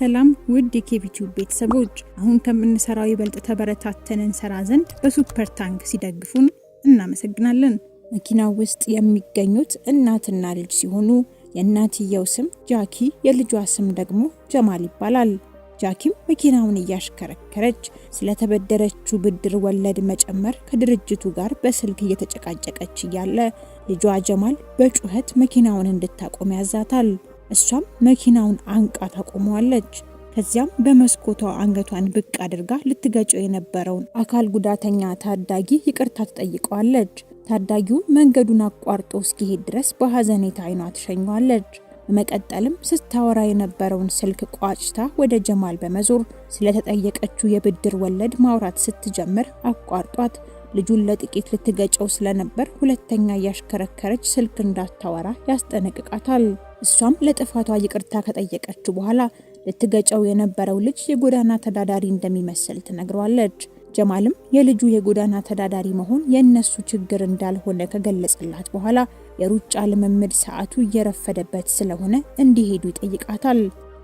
ሰላም ውድ የኬቪቲዩብ ቤተሰቦች፣ አሁን ከምንሰራው ይበልጥ ተበረታተን እንሰራ ዘንድ በ Super Thanks ሲደግፉን እናመሰግናለን። መኪናው ውስጥ የሚገኙት እናትና ልጅ ሲሆኑ የእናትየው ስም ጃኪ፣ የልጇ ስም ደግሞ ጀማል ይባላል። ጃኪም መኪናውን እያሽከረከረች ስለተበደረችው ብድር ወለድ መጨመር ከድርጅቱ ጋር በስልክ እየተጨቃጨቀች እያለ ልጇ ጀማል በጩኸት መኪናውን እንድታቆም ያዛታል። እሷም መኪናውን አንቃ ታቆመዋለች። ከዚያም በመስኮቷ አንገቷን ብቅ አድርጋ ልትገጨው የነበረውን አካል ጉዳተኛ ታዳጊ ይቅርታ ትጠይቀዋለች። ታዳጊው መንገዱን አቋርጦ እስኪሄድ ድረስ በሀዘኔታ አይኗ ትሸኘዋለች። በመቀጠልም ስታወራ የነበረውን ስልክ ቋጭታ ወደ ጀማል በመዞር ስለተጠየቀችው የብድር ወለድ ማውራት ስትጀምር አቋርጧት ልጁን ለጥቂት ልትገጨው ስለነበር ሁለተኛ እያሽከረከረች ስልክ እንዳታወራ ያስጠነቅቃታል። እሷም ለጥፋቷ ይቅርታ ከጠየቀችው በኋላ ልትገጨው የነበረው ልጅ የጎዳና ተዳዳሪ እንደሚመስል ትነግረዋለች። ጀማልም የልጁ የጎዳና ተዳዳሪ መሆን የእነሱ ችግር እንዳልሆነ ከገለጸላት በኋላ የሩጫ ልምምድ ሰዓቱ እየረፈደበት ስለሆነ እንዲሄዱ ይጠይቃታል።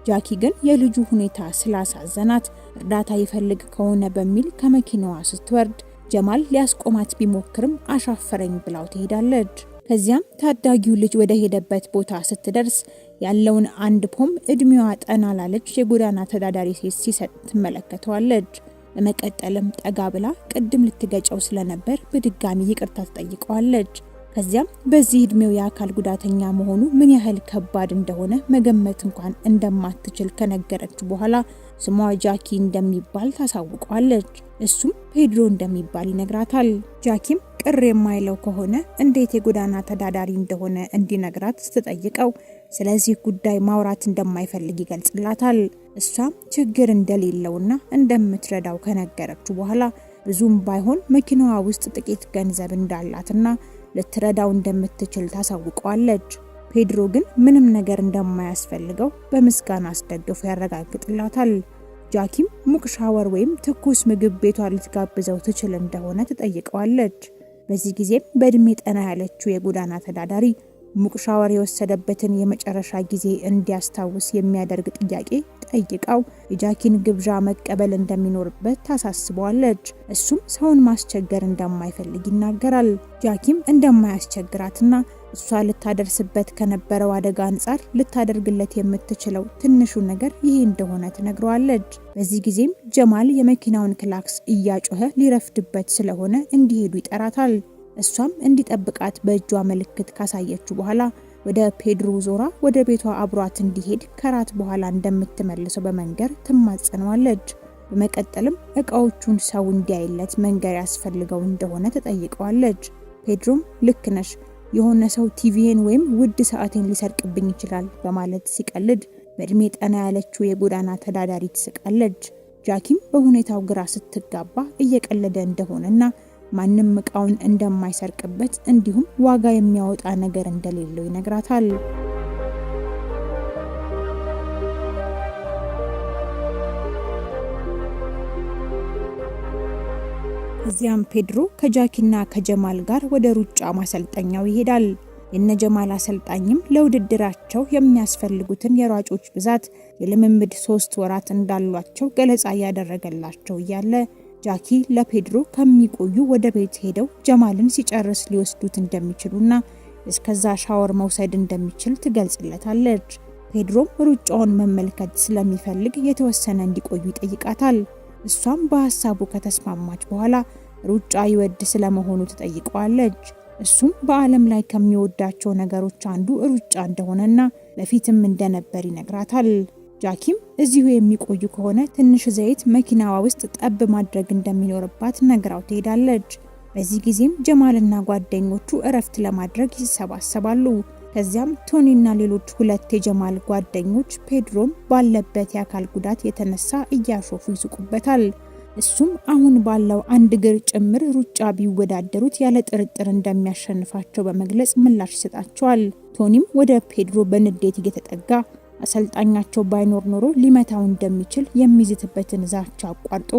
ጃኪ ግን የልጁ ሁኔታ ስላሳዘናት እርዳታ ይፈልግ ከሆነ በሚል ከመኪናዋ ስትወርድ ጀማል ሊያስቆማት ቢሞክርም አሻፈረኝ ብላው ትሄዳለች። ከዚያም ታዳጊው ልጅ ወደ ሄደበት ቦታ ስትደርስ ያለውን አንድ ፖም እድሜዋ ጠና ላለች የጎዳና ተዳዳሪ ሴት ሲሰጥ ትመለከተዋለች። በመቀጠልም ጠጋ ብላ ቅድም ልትገጨው ስለነበር በድጋሚ ይቅርታ ትጠይቀዋለች። ከዚያም በዚህ እድሜው የአካል ጉዳተኛ መሆኑ ምን ያህል ከባድ እንደሆነ መገመት እንኳን እንደማትችል ከነገረች በኋላ ስሟ ጃኪ እንደሚባል ታሳውቀዋለች። እሱም ፔድሮ እንደሚባል ይነግራታል። ጃኪም ቅር የማይለው ከሆነ እንዴት የጎዳና ተዳዳሪ እንደሆነ እንዲነግራት ስትጠይቀው ስለዚህ ጉዳይ ማውራት እንደማይፈልግ ይገልጽላታል። እሷም ችግር እንደሌለውና እንደምትረዳው ከነገረችው በኋላ ብዙም ባይሆን መኪናዋ ውስጥ ጥቂት ገንዘብ እንዳላትና ልትረዳው እንደምትችል ታሳውቀዋለች። ፔድሮ ግን ምንም ነገር እንደማያስፈልገው በምስጋና አስደግፎ ያረጋግጥላታል። ጃኪም ሙቅ ሻወር ወይም ትኩስ ምግብ ቤቷ ልትጋብዘው ትችል እንደሆነ ትጠይቀዋለች። በዚህ ጊዜም በእድሜ ጠና ያለችው የጎዳና ተዳዳሪ ሙቅ ሻወር የወሰደበትን የመጨረሻ ጊዜ እንዲያስታውስ የሚያደርግ ጥያቄ ጠይቃው የጃኪን ግብዣ መቀበል እንደሚኖርበት ታሳስበዋለች። እሱም ሰውን ማስቸገር እንደማይፈልግ ይናገራል። ጃኪም እንደማያስቸግራትና እሷ ልታደርስበት ከነበረው አደጋ አንጻር ልታደርግለት የምትችለው ትንሹ ነገር ይሄ እንደሆነ ትነግረዋለች። በዚህ ጊዜም ጀማል የመኪናውን ክላክስ እያጮኸ ሊረፍድበት ስለሆነ እንዲሄዱ ይጠራታል። እሷም እንዲጠብቃት በእጇ ምልክት ካሳየችው በኋላ ወደ ፔድሮ ዞራ ወደ ቤቷ አብሯት እንዲሄድ ከራት በኋላ እንደምትመልሰው በመንገር ትማጸነዋለች። በመቀጠልም እቃዎቹን ሰው እንዲያይለት መንገር ያስፈልገው እንደሆነ ትጠይቀዋለች። ፔድሮም ልክ ነሽ፣ የሆነ ሰው ቲቪዬን ወይም ውድ ሰዓቴን ሊሰርቅብኝ ይችላል በማለት ሲቀልድ በእድሜ ጠና ያለችው የጎዳና ተዳዳሪ ትስቃለች። ጃኪም በሁኔታው ግራ ስትጋባ እየቀለደ እንደሆነና ማንም እቃውን እንደማይሰርቅበት እንዲሁም ዋጋ የሚያወጣ ነገር እንደሌለው ይነግራታል። ከዚያም ፔድሮ ከጃኪና ከጀማል ጋር ወደ ሩጫ ማሰልጠኛው ይሄዳል። የነ ጀማል አሰልጣኝም ለውድድራቸው የሚያስፈልጉትን የሯጮች ብዛት፣ የልምምድ 3 ወራት እንዳሏቸው ገለጻ እያደረገላቸው እያለ ጃኪ ለፔድሮ ከሚቆዩ ወደ ቤት ሄደው ጀማልን ሲጨርስ ሊወስዱት እንደሚችሉና እስከዛ ሻወር መውሰድ እንደሚችል ትገልጽለታለች። ፔድሮም ሩጫውን መመልከት ስለሚፈልግ የተወሰነ እንዲቆዩ ይጠይቃታል። እሷም በሀሳቡ ከተስማማች በኋላ ሩጫ ይወድ ስለመሆኑ ትጠይቀዋለች። እሱም በዓለም ላይ ከሚወዳቸው ነገሮች አንዱ ሩጫ እንደሆነና በፊትም እንደነበር ይነግራታል። ጃኪም እዚሁ የሚቆዩ ከሆነ ትንሽ ዘይት መኪናዋ ውስጥ ጠብ ማድረግ እንደሚኖርባት ነግራው ትሄዳለች። በዚህ ጊዜም ጀማልና ጓደኞቹ እረፍት ለማድረግ ይሰባሰባሉ። ከዚያም ቶኒና ሌሎች ሁለት የጀማል ጓደኞች ፔድሮን ባለበት የአካል ጉዳት የተነሳ እያሾፉ ይስቁበታል። እሱም አሁን ባለው አንድ እግር ጭምር ሩጫ ቢወዳደሩት ያለ ጥርጥር እንደሚያሸንፋቸው በመግለጽ ምላሽ ይሰጣቸዋል። ቶኒም ወደ ፔድሮ በንዴት እየተጠጋ አሰልጣኛቸው ባይኖር ኖሮ ሊመታው እንደሚችል የሚዝትበትን ዛቻ አቋርጦ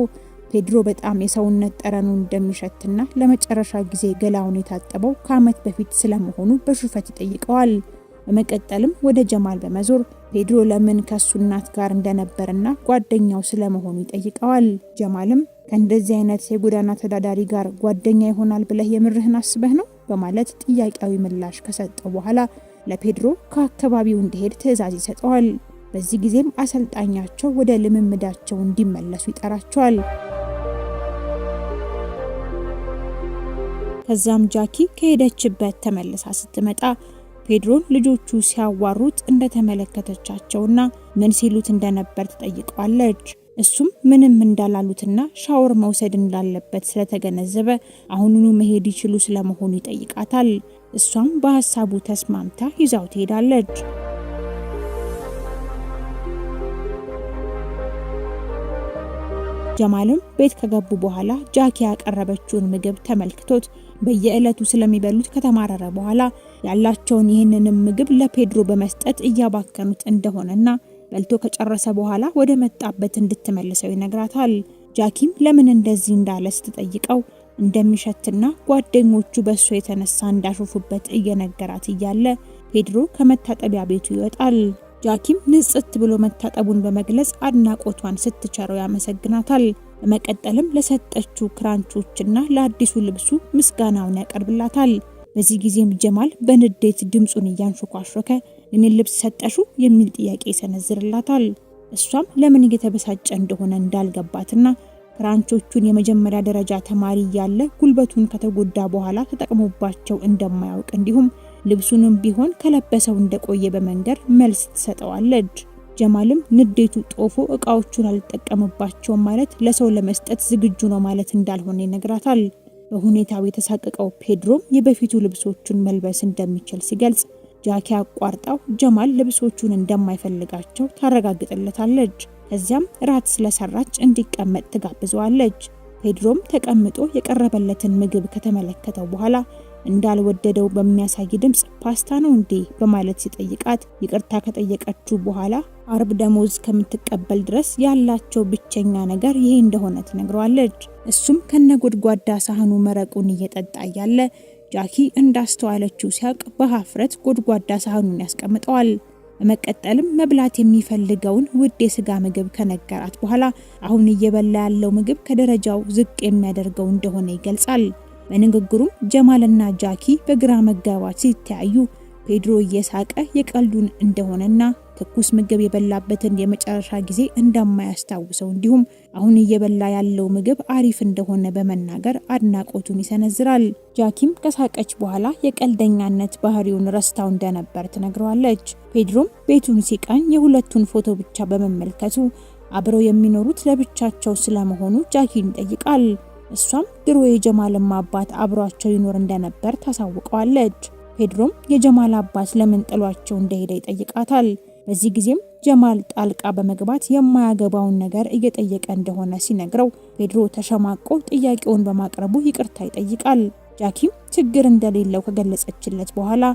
ፔድሮ በጣም የሰውነት ጠረኑ እንደሚሸትና ለመጨረሻ ጊዜ ገላውን የታጠበው ከዓመት በፊት ስለመሆኑ በሹፈት ይጠይቀዋል። በመቀጠልም ወደ ጀማል በመዞር ፔድሮ ለምን ከሱ እናት ጋር እንደነበርና ጓደኛው ስለመሆኑ ይጠይቀዋል። ጀማልም ከእንደዚህ አይነት የጎዳና ተዳዳሪ ጋር ጓደኛ ይሆናል ብለህ የምርህን አስበህ ነው በማለት ጥያቄያዊ ምላሽ ከሰጠው በኋላ ለፔድሮ ከአካባቢው እንዲሄድ ትዕዛዝ ይሰጠዋል። በዚህ ጊዜም አሰልጣኛቸው ወደ ልምምዳቸው እንዲመለሱ ይጠራቸዋል። ከዛም ጃኪ ከሄደችበት ተመልሳ ስትመጣ ፔድሮን ልጆቹ ሲያዋሩት እንደተመለከተቻቸውና ምን ሲሉት እንደነበር ትጠይቀዋለች። እሱም ምንም እንዳላሉትና ሻወር መውሰድ እንዳለበት ስለተገነዘበ አሁኑኑ መሄድ ይችሉ ስለመሆኑ ይጠይቃታል። እሷም በሀሳቡ ተስማምታ ይዛው ትሄዳለች። ጀማልም ቤት ከገቡ በኋላ ጃኪ ያቀረበችውን ምግብ ተመልክቶት በየዕለቱ ስለሚበሉት ከተማረረ በኋላ ያላቸውን ይህንንም ምግብ ለፔድሮ በመስጠት እያባከኑት እንደሆነና በልቶ ከጨረሰ በኋላ ወደ መጣበት እንድትመልሰው ይነግራታል። ጃኪም ለምን እንደዚህ እንዳለ ስትጠይቀው እንደሚሸትና ጓደኞቹ በእሱ የተነሳ እንዳሾፉበት እየነገራት እያለ ፔድሮ ከመታጠቢያ ቤቱ ይወጣል። ጃኪም ንጽት ብሎ መታጠቡን በመግለጽ አድናቆቷን ስትቸረው ያመሰግናታል። በመቀጠልም ለሰጠችው ክራንቾችና ለአዲሱ ልብሱ ምስጋናውን ያቀርብላታል። በዚህ ጊዜም ጀማል በንዴት ድምፁን እያንሾኳሾከ የኔን ልብስ ሰጠሹ የሚል ጥያቄ ይሰነዝርላታል። እሷም ለምን እየተበሳጨ እንደሆነ እንዳልገባትና ክራንቾቹን የመጀመሪያ ደረጃ ተማሪ እያለ ጉልበቱን ከተጎዳ በኋላ ተጠቅሞባቸው እንደማያውቅ እንዲሁም ልብሱንም ቢሆን ከለበሰው እንደቆየ በመንገር መልስ ትሰጠዋለች። ጀማልም ንዴቱ ጦፎ እቃዎቹን አልጠቀምባቸውም ማለት ለሰው ለመስጠት ዝግጁ ነው ማለት እንዳልሆነ ይነግራታል። በሁኔታው የተሳቀቀው ፔድሮም የበፊቱ ልብሶቹን መልበስ እንደሚችል ሲገልጽ ጃኪ አቋርጣው ጀማል ልብሶቹን እንደማይፈልጋቸው ታረጋግጥለታለች። ከዚያም ራት ስለሰራች እንዲቀመጥ ትጋብዘዋለች። ፔድሮም ተቀምጦ የቀረበለትን ምግብ ከተመለከተው በኋላ እንዳልወደደው በሚያሳይ ድምፅ ፓስታ ነው እንዴ በማለት ሲጠይቃት ይቅርታ ከጠየቀችው በኋላ አርብ ደሞዝ ከምትቀበል ድረስ ያላቸው ብቸኛ ነገር ይሄ እንደሆነ ትነግረዋለች። እሱም ከነጎድጓዳ ሳህኑ መረቁን እየጠጣ እያለ ጃኪ እንዳስተዋለችው ሲያውቅ በሀፍረት ጎድጓዳ ሳህኑን ያስቀምጠዋል። በመቀጠልም መብላት የሚፈልገውን ውድ የስጋ ምግብ ከነገራት በኋላ አሁን እየበላ ያለው ምግብ ከደረጃው ዝቅ የሚያደርገው እንደሆነ ይገልጻል። በንግግሩም ጀማልና ጃኪ በግራ መጋባት ሲተያዩ ፔድሮ እየሳቀ የቀልዱን እንደሆነና ትኩስ ምግብ የበላበትን የመጨረሻ ጊዜ እንደማያስታውሰው እንዲሁም አሁን እየበላ ያለው ምግብ አሪፍ እንደሆነ በመናገር አድናቆቱን ይሰነዝራል። ጃኪም ከሳቀች በኋላ የቀልደኛነት ባህሪውን ረስታው እንደነበር ትነግረዋለች። ፔድሮም ቤቱን ሲቃኝ የሁለቱን ፎቶ ብቻ በመመልከቱ አብረው የሚኖሩት ለብቻቸው ስለመሆኑ ጃኪን ይጠይቃል። እሷም ድሮ የጀማልም አባት አብሯቸው ይኖር እንደነበር ታሳውቀዋለች። ፔድሮም የጀማል አባት ለምን ጥሏቸው እንደሄደ ይጠይቃታል። በዚህ ጊዜም ጀማል ጣልቃ በመግባት የማያገባውን ነገር እየጠየቀ እንደሆነ ሲነግረው ፔድሮ ተሸማቆ ጥያቄውን በማቅረቡ ይቅርታ ይጠይቃል። ጃኪም ችግር እንደሌለው ከገለጸችለት በኋላ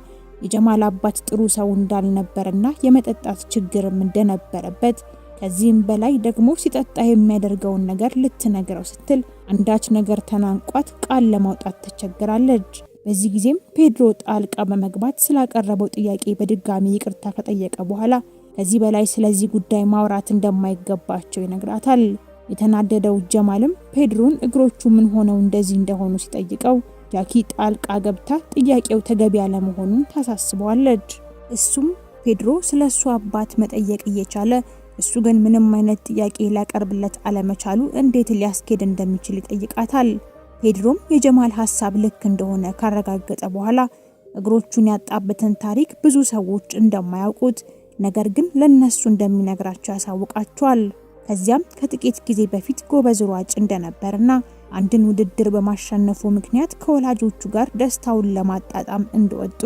የጀማል አባት ጥሩ ሰው እንዳልነበርና የመጠጣት ችግርም እንደነበረበት ከዚህም በላይ ደግሞ ሲጠጣ የሚያደርገውን ነገር ልትነግረው ስትል አንዳች ነገር ተናንቋት ቃል ለማውጣት ትቸግራለች። በዚህ ጊዜም ፔድሮ ጣልቃ በመግባት ስላቀረበው ጥያቄ በድጋሚ ይቅርታ ከጠየቀ በኋላ ከዚህ በላይ ስለዚህ ጉዳይ ማውራት እንደማይገባቸው ይነግራታል። የተናደደው ጀማልም ፔድሮን እግሮቹ ምን ሆነው እንደዚህ እንደሆኑ ሲጠይቀው ጃኪ ጣልቃ ገብታ ጥያቄው ተገቢ ያለመሆኑን ታሳስበዋለች። እሱም ፔድሮ ስለ እሱ አባት መጠየቅ እየቻለ እሱ ግን ምንም አይነት ጥያቄ ሊያቀርብለት አለመቻሉ እንዴት ሊያስኬድ እንደሚችል ይጠይቃታል። ፔድሮም የጀማል ሀሳብ ልክ እንደሆነ ካረጋገጠ በኋላ እግሮቹን ያጣበትን ታሪክ ብዙ ሰዎች እንደማያውቁት ነገር ግን ለነሱ እንደሚነግራቸው ያሳውቃቸዋል። ከዚያም ከጥቂት ጊዜ በፊት ጎበዝ ሯጭ እንደነበርና አንድን ውድድር በማሸነፉ ምክንያት ከወላጆቹ ጋር ደስታውን ለማጣጣም እንደወጡ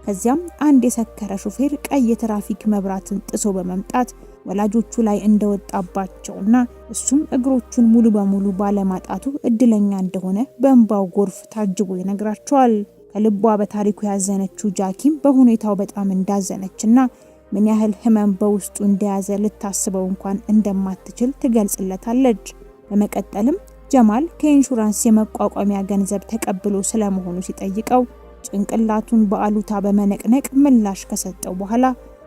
ከዚያም አንድ የሰከረ ሾፌር ቀይ የትራፊክ መብራትን ጥሶ በመምጣት ወላጆቹ ላይ እንደወጣባቸውና እሱም እግሮቹን ሙሉ በሙሉ ባለማጣቱ እድለኛ እንደሆነ በእንባው ጎርፍ ታጅቦ ይነግራቸዋል። ከልቧ በታሪኩ ያዘነችው ጃኪም በሁኔታው በጣም እንዳዘነችና ምን ያህል ሕመም በውስጡ እንደያዘ ልታስበው እንኳን እንደማትችል ትገልጽለታለች። በመቀጠልም ጀማል ከኢንሹራንስ የመቋቋሚያ ገንዘብ ተቀብሎ ስለመሆኑ ሲጠይቀው ጭንቅላቱን በአሉታ በመነቅነቅ ምላሽ ከሰጠው በኋላ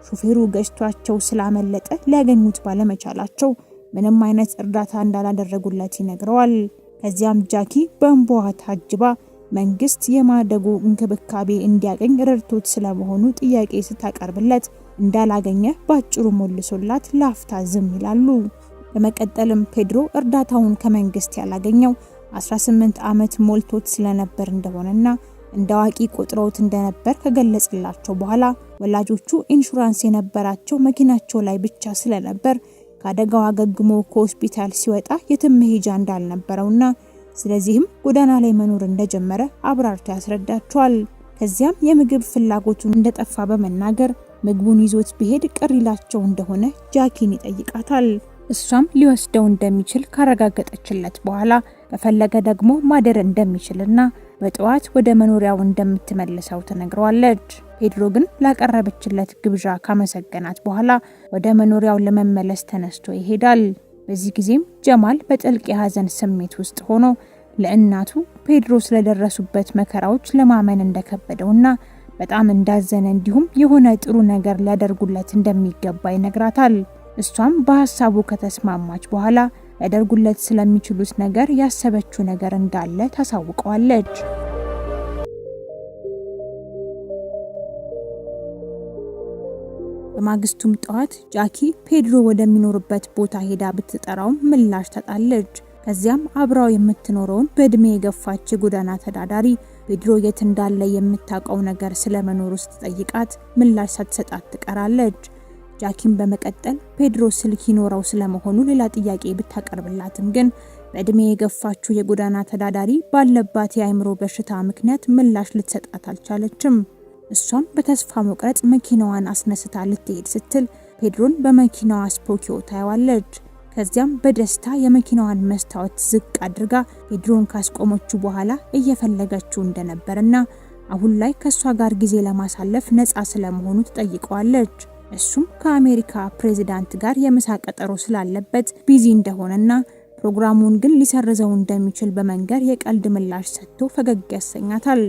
ሹፌሩ ገጭቷቸው ስላመለጠ ሊያገኙት ባለመቻላቸው ምንም አይነት እርዳታ እንዳላደረጉለት ይነግረዋል። ከዚያም ጃኪ በእንባዋ ታጅባ መንግስት የማደጎ እንክብካቤ እንዲያገኝ ረድቶት ስለመሆኑ ጥያቄ ስታቀርብለት እንዳላገኘ ባጭሩ ሞልሶላት ላፍታ ዝም ይላሉ። በመቀጠልም ፔድሮ እርዳታውን ከመንግስት ያላገኘው 18 ዓመት ሞልቶት ስለነበር እንደሆነና እንደ አዋቂ ቆጥረውት እንደነበር ከገለጽላቸው በኋላ ወላጆቹ ኢንሹራንስ የነበራቸው መኪናቸው ላይ ብቻ ስለነበር ከአደጋው አገግሞ ከሆስፒታል ሲወጣ የትም መሄጃ እንዳልነበረውና ስለዚህም ጎዳና ላይ መኖር እንደጀመረ አብራርቶ ያስረዳቸዋል። ከዚያም የምግብ ፍላጎቱን እንደጠፋ በመናገር ምግቡን ይዞት ቢሄድ ቅር ይላቸው እንደሆነ ጃኪን ይጠይቃታል። እሷም ሊወስደው እንደሚችል ካረጋገጠችለት በኋላ በፈለገ ደግሞ ማደር እንደሚችልና በጠዋት ወደ መኖሪያው እንደምትመልሰው ትነግረዋለች። ፔድሮ ግን ላቀረበችለት ግብዣ ካመሰገናት በኋላ ወደ መኖሪያው ለመመለስ ተነስቶ ይሄዳል። በዚህ ጊዜም ጀማል በጥልቅ የሀዘን ስሜት ውስጥ ሆኖ ለእናቱ ፔድሮ ስለደረሱበት መከራዎች ለማመን እንደከበደውና በጣም እንዳዘነ እንዲሁም የሆነ ጥሩ ነገር ሊያደርጉለት እንደሚገባ ይነግራታል። እሷም በሀሳቡ ከተስማማች በኋላ ሊያደርጉለት ስለሚችሉት ነገር ያሰበችው ነገር እንዳለ ታሳውቀዋለች። በማግስቱም ጠዋት ጃኪ ፔድሮ ወደሚኖርበት ቦታ ሄዳ ብትጠራውም ምላሽ ታጣለች። ከዚያም አብራው የምትኖረውን በእድሜ የገፋች የጎዳና ተዳዳሪ ፔድሮ የት እንዳለ የምታውቀው ነገር ስለመኖሩ ስትጠይቃት ምላሽ ሳትሰጣት ትቀራለች። ጃኪም በመቀጠል ፔድሮ ስልክ ይኖረው ስለመሆኑ ሌላ ጥያቄ ብታቀርብላትም ግን በእድሜ የገፋችው የጎዳና ተዳዳሪ ባለባት የአእምሮ በሽታ ምክንያት ምላሽ ልትሰጣት አልቻለችም። እሷም በተስፋ መቁረጥ መኪናዋን አስነስታ ልትሄድ ስትል ፔድሮን በመኪናዋ ስፖኪዮ ታየዋለች። ከዚያም በደስታ የመኪናዋን መስታወት ዝቅ አድርጋ ፔድሮን ካስቆመችው በኋላ እየፈለገችው እንደነበርና አሁን ላይ ከእሷ ጋር ጊዜ ለማሳለፍ ነፃ ስለመሆኑ ትጠይቀዋለች። እሱም ከአሜሪካ ፕሬዚዳንት ጋር የምሳ ቀጠሮ ስላለበት busy እንደሆነና ፕሮግራሙን ግን ሊሰርዘው እንደሚችል በመንገር የቀልድ ምላሽ ሰጥቶ ፈገግ ያሰኛታል።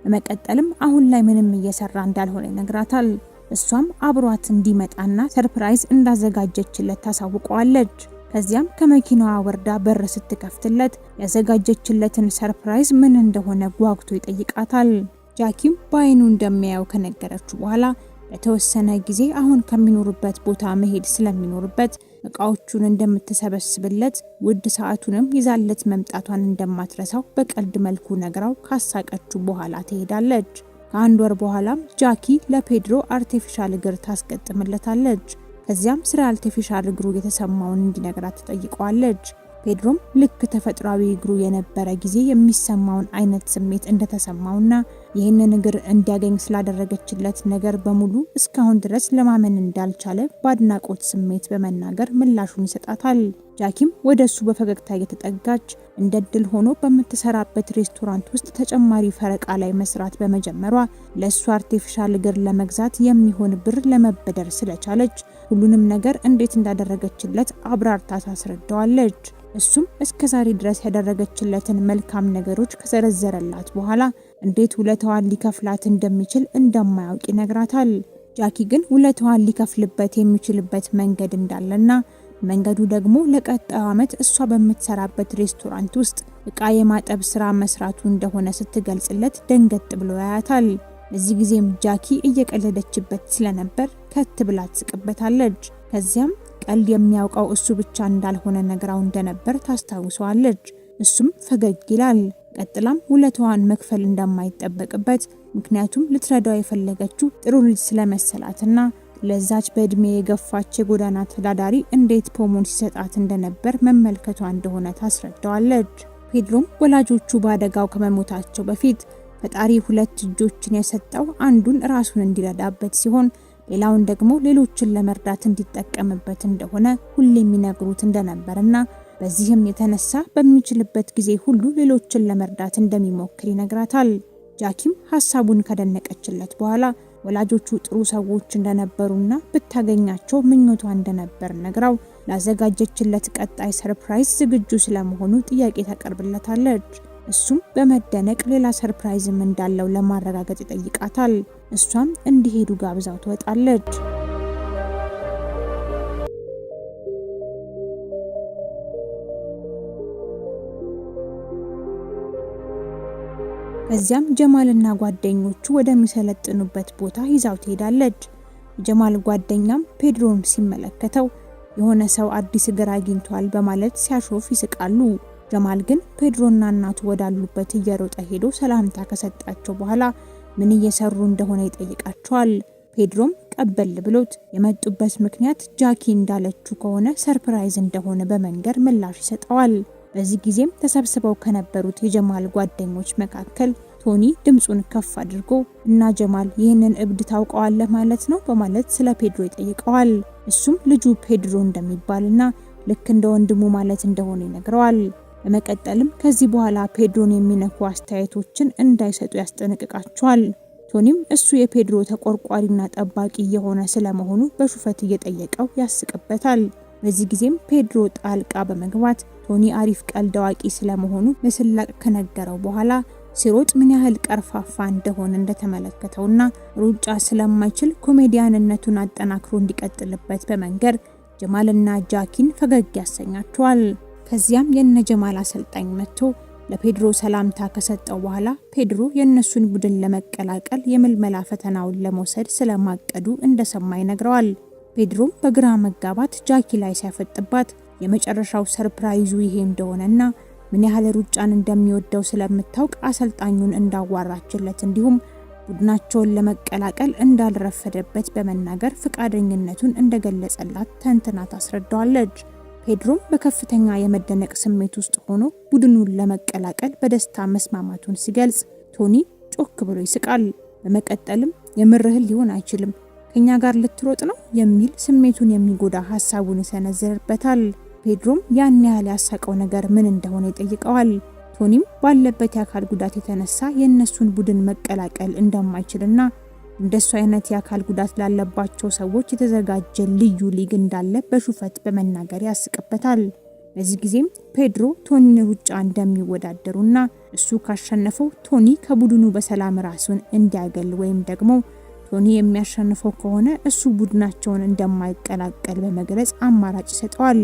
በመቀጠልም አሁን ላይ ምንም እየሰራ እንዳልሆነ ይነግራታል። እሷም አብሯት እንዲመጣና surprise እንዳዘጋጀችለት ታሳውቀዋለች። ከዚያም ከመኪናዋ ወርዳ በር ስትከፍትለት ያዘጋጀችለትን surprise ምን እንደሆነ ጓጉቶ ይጠይቃታል። ጃኪም በአይኑ እንደሚያየው ከነገረችው በኋላ ለተወሰነ ጊዜ አሁን ከሚኖርበት ቦታ መሄድ ስለሚኖርበት እቃዎቹን እንደምትሰበስብለት ውድ ሰዓቱንም ይዛለት መምጣቷን እንደማትረሳው በቀልድ መልኩ ነግራው ካሳቀችው በኋላ ትሄዳለች። ከአንድ ወር በኋላም ጃኪ ለፔድሮ artificial እግር ታስገጥምለታለች። ከዚያም ስለ artificial እግሩ የተሰማውን እንዲነግራት ትጠይቀዋለች። ፔድሮም ልክ ተፈጥሯዊ እግሩ የነበረ ጊዜ የሚሰማውን አይነት ስሜት እንደተሰማውና ይህንን እግር እንዲያገኝ ስላደረገችለት ነገር በሙሉ እስካሁን ድረስ ለማመን እንዳልቻለ በአድናቆት ስሜት በመናገር ምላሹን ይሰጣታል። ጃኪም ወደ እሱ በፈገግታ እየተጠጋች እንደ እድል ሆኖ በምትሰራበት ሬስቶራንት ውስጥ ተጨማሪ ፈረቃ ላይ መስራት በመጀመሯ ለእሱ artificial እግር ለመግዛት የሚሆን ብር ለመበደር ስለቻለች ሁሉንም ነገር እንዴት እንዳደረገችለት አብራርታ ታስረዳዋለች። እሱም እስከ ዛሬ ድረስ ያደረገችለትን መልካም ነገሮች ከዘረዘረላት በኋላ እንዴት ውለታዋን ሊከፍላት እንደሚችል እንደማያውቅ ይነግራታል። ጃኪ ግን ውለታዋን ሊከፍልበት የሚችልበት መንገድ እንዳለና መንገዱ ደግሞ ለቀጣዩ ዓመት እሷ በምትሰራበት ሬስቶራንት ውስጥ እቃ የማጠብ ስራ መስራቱ እንደሆነ ስትገልጽለት ደንገጥ ብሎ ያያታል። በዚህ ጊዜም ጃኪ እየቀለደችበት ስለነበር ከት ብላ ትስቅበታለች። ከዚያም ቀልድ የሚያውቀው እሱ ብቻ እንዳልሆነ ነግራው እንደነበር ታስታውሰዋለች። እሱም ፈገግ ይላል። ቀጥላም ውለታዋን መክፈል እንደማይጠበቅበት ምክንያቱም ልትረዳው የፈለገችው ጥሩ ልጅ ስለመሰላትና ለዛች በእድሜ የገፋች የጎዳና ተዳዳሪ እንዴት ፖሙን ሲሰጣት እንደነበር መመልከቷ እንደሆነ ታስረዳዋለች። ፔድሮም ወላጆቹ በአደጋው ከመሞታቸው በፊት ፈጣሪ ሁለት እጆችን የሰጠው አንዱን ራሱን እንዲረዳበት ሲሆን ሌላውን ደግሞ ሌሎችን ለመርዳት እንዲጠቀምበት እንደሆነ ሁሌ የሚነግሩት እንደነበርና በዚህም የተነሳ በሚችልበት ጊዜ ሁሉ ሌሎችን ለመርዳት እንደሚሞክር ይነግራታል። ጃኪም ሀሳቡን ከደነቀችለት በኋላ ወላጆቹ ጥሩ ሰዎች እንደነበሩና ብታገኛቸው ምኞቷ እንደነበር ነግራው ላዘጋጀችለት ቀጣይ surprise ዝግጁ ስለመሆኑ ጥያቄ ታቀርብለታለች። እሱም በመደነቅ ሌላ surprise ም እንዳለው ለማረጋገጥ ይጠይቃታል። እሷም እንዲሄዱ ጋብዛው ትወጣለች። ከዚያም ጀማልና ጓደኞቹ ወደሚሰለጥኑበት ቦታ ይዛው ትሄዳለች። የጀማል ጓደኛም ፔድሮን ሲመለከተው የሆነ ሰው አዲስ እግር አግኝቷል በማለት ሲያሾፍ ይስቃሉ። ጀማል ግን ፔድሮና እናቱ ወዳሉበት እየሮጠ ሄዶ ሰላምታ ከሰጣቸው በኋላ ምን እየሰሩ እንደሆነ ይጠይቃቸዋል። ፔድሮም ቀበል ብሎት የመጡበት ምክንያት ጃኪ እንዳለችው ከሆነ surprise እንደሆነ በመንገር ምላሽ ይሰጠዋል። በዚህ ጊዜም ተሰብስበው ከነበሩት የጀማል ጓደኞች መካከል ቶኒ ድምፁን ከፍ አድርጎ እና ጀማል ይህንን እብድ ታውቀዋለህ ማለት ነው በማለት ስለ ፔድሮ ይጠይቀዋል። እሱም ልጁ ፔድሮ እንደሚባልና ልክ እንደ ወንድሙ ማለት እንደሆነ ይነግረዋል። በመቀጠልም ከዚህ በኋላ ፔድሮን የሚነኩ አስተያየቶችን እንዳይሰጡ ያስጠነቅቃቸዋል። ቶኒም እሱ የፔድሮ ተቆርቋሪና ጠባቂ የሆነ ስለመሆኑ በሹፈት እየጠየቀው ያስቅበታል። በዚህ ጊዜም ፔድሮ ጣልቃ በመግባት ቶኒ አሪፍ ቀልድ አዋቂ ስለመሆኑ በስላቅ ከነገረው በኋላ ሲሮጥ ምን ያህል ቀርፋፋ እንደሆነ እንደተመለከተውና ሩጫ ስለማይችል ኮሜዲያንነቱን አጠናክሮ እንዲቀጥልበት በመንገር ጀማልና ጃኪን ፈገግ ያሰኛቸዋል። ከዚያም የነ ጀማል አሰልጣኝ መጥቶ ለፔድሮ ሰላምታ ከሰጠው በኋላ ፔድሮ የእነሱን ቡድን ለመቀላቀል የምልመላ ፈተናውን ለመውሰድ ስለማቀዱ እንደሰማ ይነግረዋል። ፔድሮም በግራ መጋባት ጃኪ ላይ ሲያፈጥባት የመጨረሻው surprise ኡ ይሄ እንደሆነና ምን ያህል ሩጫን እንደሚወደው ስለምታውቅ አሰልጣኙን እንዳዋራችለት እንዲሁም ቡድናቸውን ለመቀላቀል እንዳልረፈደበት በመናገር ፈቃደኝነቱን እንደገለጸላት ተንትና ታስረዳዋለች። ፔድሮም በከፍተኛ የመደነቅ ስሜት ውስጥ ሆኖ ቡድኑን ለመቀላቀል በደስታ መስማማቱን ሲገልጽ ቶኒ ጮክ ብሎ ይስቃል። በመቀጠልም የምርህን ሊሆን አይችልም፣ ከኛ ጋር ልትሮጥ ነው የሚል ስሜቱን የሚጎዳ ሀሳቡን ይሰነዝርበታል። ፔድሮም ያን ያህል ያሳቀው ነገር ምን እንደሆነ ይጠይቀዋል። ቶኒም ባለበት የአካል ጉዳት የተነሳ የእነሱን ቡድን መቀላቀል እንደማይችልና እንደሱ አይነት የአካል ጉዳት ላለባቸው ሰዎች የተዘጋጀ ልዩ ሊግ እንዳለ በሹፈት በመናገር ያስቅበታል። በዚህ ጊዜም ፔድሮ ቶኒን ሩጫ እንደሚወዳደሩና እሱ ካሸነፈው ቶኒ ከቡድኑ በሰላም ራሱን እንዲያገል ወይም ደግሞ ቶኒ የሚያሸንፈው ከሆነ እሱ ቡድናቸውን እንደማይቀላቀል በመግለጽ አማራጭ ይሰጠዋል።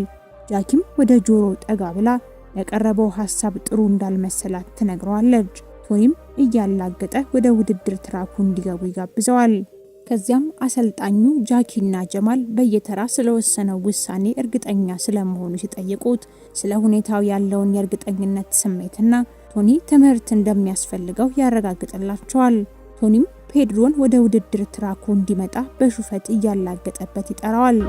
ጃኪም ወደ ጆሮ ጠጋ ብላ ያቀረበው ሀሳብ ጥሩ እንዳልመሰላት ትነግረዋለች። ቶኒም እያላገጠ ወደ ውድድር ትራኩ እንዲገቡ ይጋብዘዋል። ከዚያም አሰልጣኙ ጃኪና ጀማል በየተራ ስለወሰነው ውሳኔ እርግጠኛ ስለመሆኑ ሲጠይቁት ስለ ሁኔታው ያለውን የእርግጠኝነት ስሜትና ቶኒ ትምህርት እንደሚያስፈልገው ያረጋግጥላቸዋል። ቶኒም ፔድሮን ወደ ውድድር ትራኩ እንዲመጣ በሹፈት እያላገጠበት ይጠራዋል።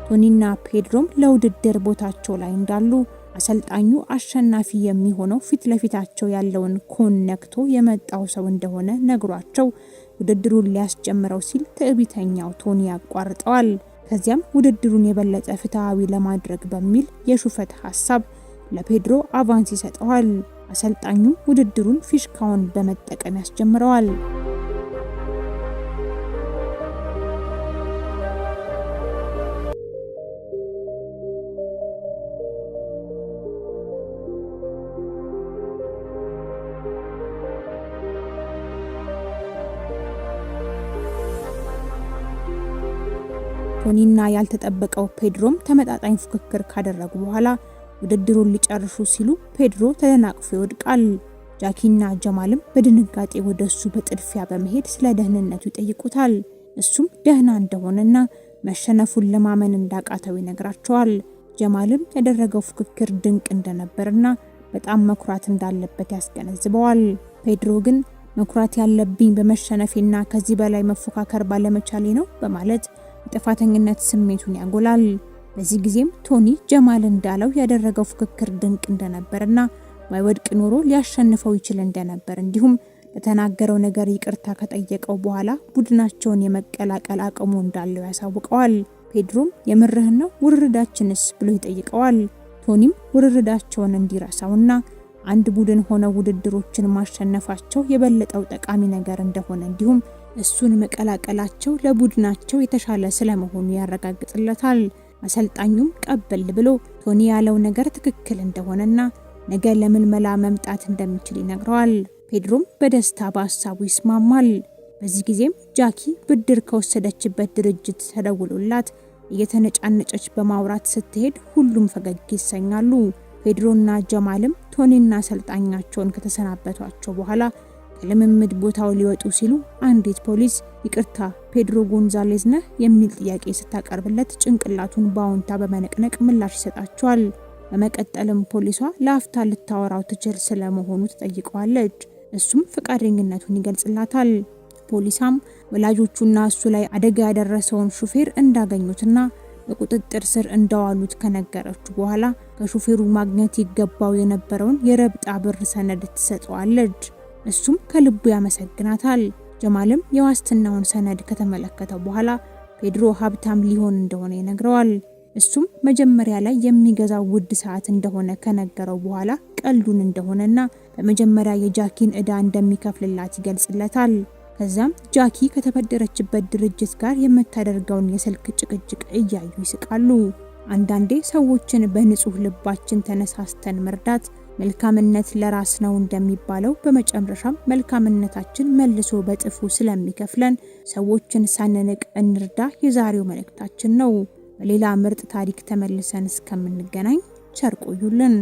ቶኒና ፔድሮም ለውድድር ቦታቸው ላይ እንዳሉ አሰልጣኙ አሸናፊ የሚሆነው ፊት ለፊታቸው ያለውን cone ነክቶ የመጣው ሰው እንደሆነ ነግሯቸው ውድድሩን ሊያስጀምረው ሲል ትዕቢተኛው ቶኒ ያቋርጠዋል። ከዚያም ውድድሩን የበለጠ ፍትሐዊ ለማድረግ በሚል የሹፈት ሀሳብ ለፔድሮ advance ይሰጠዋል። አሰልጣኙም ውድድሩን ፊሽካውን በመጠቀም ያስጀምረዋል። ቶኒና ያልተጠበቀው ፔድሮም ተመጣጣኝ ፉክክር ካደረጉ በኋላ ውድድሩን ሊጨርሱ ሲሉ ፔድሮ ተደናቅፎ ይወድቃል። ጃኪና ጀማልም በድንጋጤ ወደ እሱ በጥድፊያ በመሄድ ስለ ደህንነቱ ይጠይቁታል። እሱም ደህና እንደሆነና መሸነፉን ለማመን እንዳቃተው ይነግራቸዋል። ጀማልም ያደረገው ፉክክር ድንቅ እንደነበርና በጣም መኩራት እንዳለበት ያስገነዝበዋል። ፔድሮ ግን መኩራት ያለብኝ በመሸነፌና ከዚህ በላይ መፎካከር ባለመቻሌ ነው በማለት የጥፋተኝነት ስሜቱን ያጎላል። በዚህ ጊዜም ቶኒ ጀማል እንዳለው ያደረገው ፉክክር ድንቅ እንደነበርና ባይወድቅ ኖሮ ሊያሸንፈው ይችል እንደነበር እንዲሁም ለተናገረው ነገር ይቅርታ ከጠየቀው በኋላ ቡድናቸውን የመቀላቀል አቅሙ እንዳለው ያሳውቀዋል። ፔድሮም የምርህን ነው ውርርዳችንስ ብሎ ይጠይቀዋል። ቶኒም ውርርዳቸውን እንዲረሳውና አንድ ቡድን ሆነው ውድድሮችን ማሸነፋቸው የበለጠው ጠቃሚ ነገር እንደሆነ እንዲሁም እሱን መቀላቀላቸው ለቡድናቸው የተሻለ ስለመሆኑ ያረጋግጥለታል። አሰልጣኙም ቀበል ብሎ ቶኒ ያለው ነገር ትክክል እንደሆነና ነገ ለምልመላ መምጣት እንደሚችል ይነግረዋል። ፔድሮም በደስታ በሀሳቡ ይስማማል። በዚህ ጊዜም ጃኪ ብድር ከወሰደችበት ድርጅት ተደውሎላት እየተነጫነጨች በማውራት ስትሄድ ሁሉም ፈገግ ይሰኛሉ። ፔድሮና ጀማልም ቶኒና አሰልጣኛቸውን ከተሰናበቷቸው በኋላ ከልምምድ ቦታው ሊወጡ ሲሉ አንዲት ፖሊስ "ይቅርታ፣ ፔድሮ ጎንዛሌዝ ነህ?" የሚል ጥያቄ ስታቀርብለት ጭንቅላቱን በአዎንታ በመነቅነቅ ምላሽ ይሰጣቸዋል። በመቀጠልም ፖሊሷ ለአፍታ ልታወራው ትችል ስለመሆኑ ትጠይቀዋለች። እሱም ፈቃደኝነቱን ይገልጽላታል። ፖሊሷም ወላጆቹና እሱ ላይ አደጋ ያደረሰውን ሹፌር እንዳገኙትና በቁጥጥር ስር እንዳዋሉት ከነገረችው በኋላ ከሹፌሩ ማግኘት ይገባው የነበረውን የረብጣ ብር ሰነድ ትሰጠዋለች። እሱም ከልቡ ያመሰግናታል። ጀማልም የዋስትናውን ሰነድ ከተመለከተው በኋላ ፔድሮ ሀብታም ሊሆን እንደሆነ ይነግረዋል። እሱም መጀመሪያ ላይ የሚገዛው ውድ ሰዓት እንደሆነ ከነገረው በኋላ ቀልዱን እንደሆነና በመጀመሪያ የጃኪን እዳ እንደሚከፍልላት ይገልጽለታል። ከዛም ጃኪ ከተበደረችበት ድርጅት ጋር የምታደርገውን የስልክ ጭቅጭቅ እያዩ ይስቃሉ። አንዳንዴ ሰዎችን በንጹህ ልባችን ተነሳስተን መርዳት መልካምነት ለራስ ነው እንደሚባለው፣ በመጨረሻም መልካምነታችን መልሶ በእጥፉ ስለሚከፍለን ሰዎችን ሳንንቅ እንርዳ የዛሬው መልእክታችን ነው። በሌላ ምርጥ ታሪክ ተመልሰን እስከምንገናኝ ቸር ቆዩልን።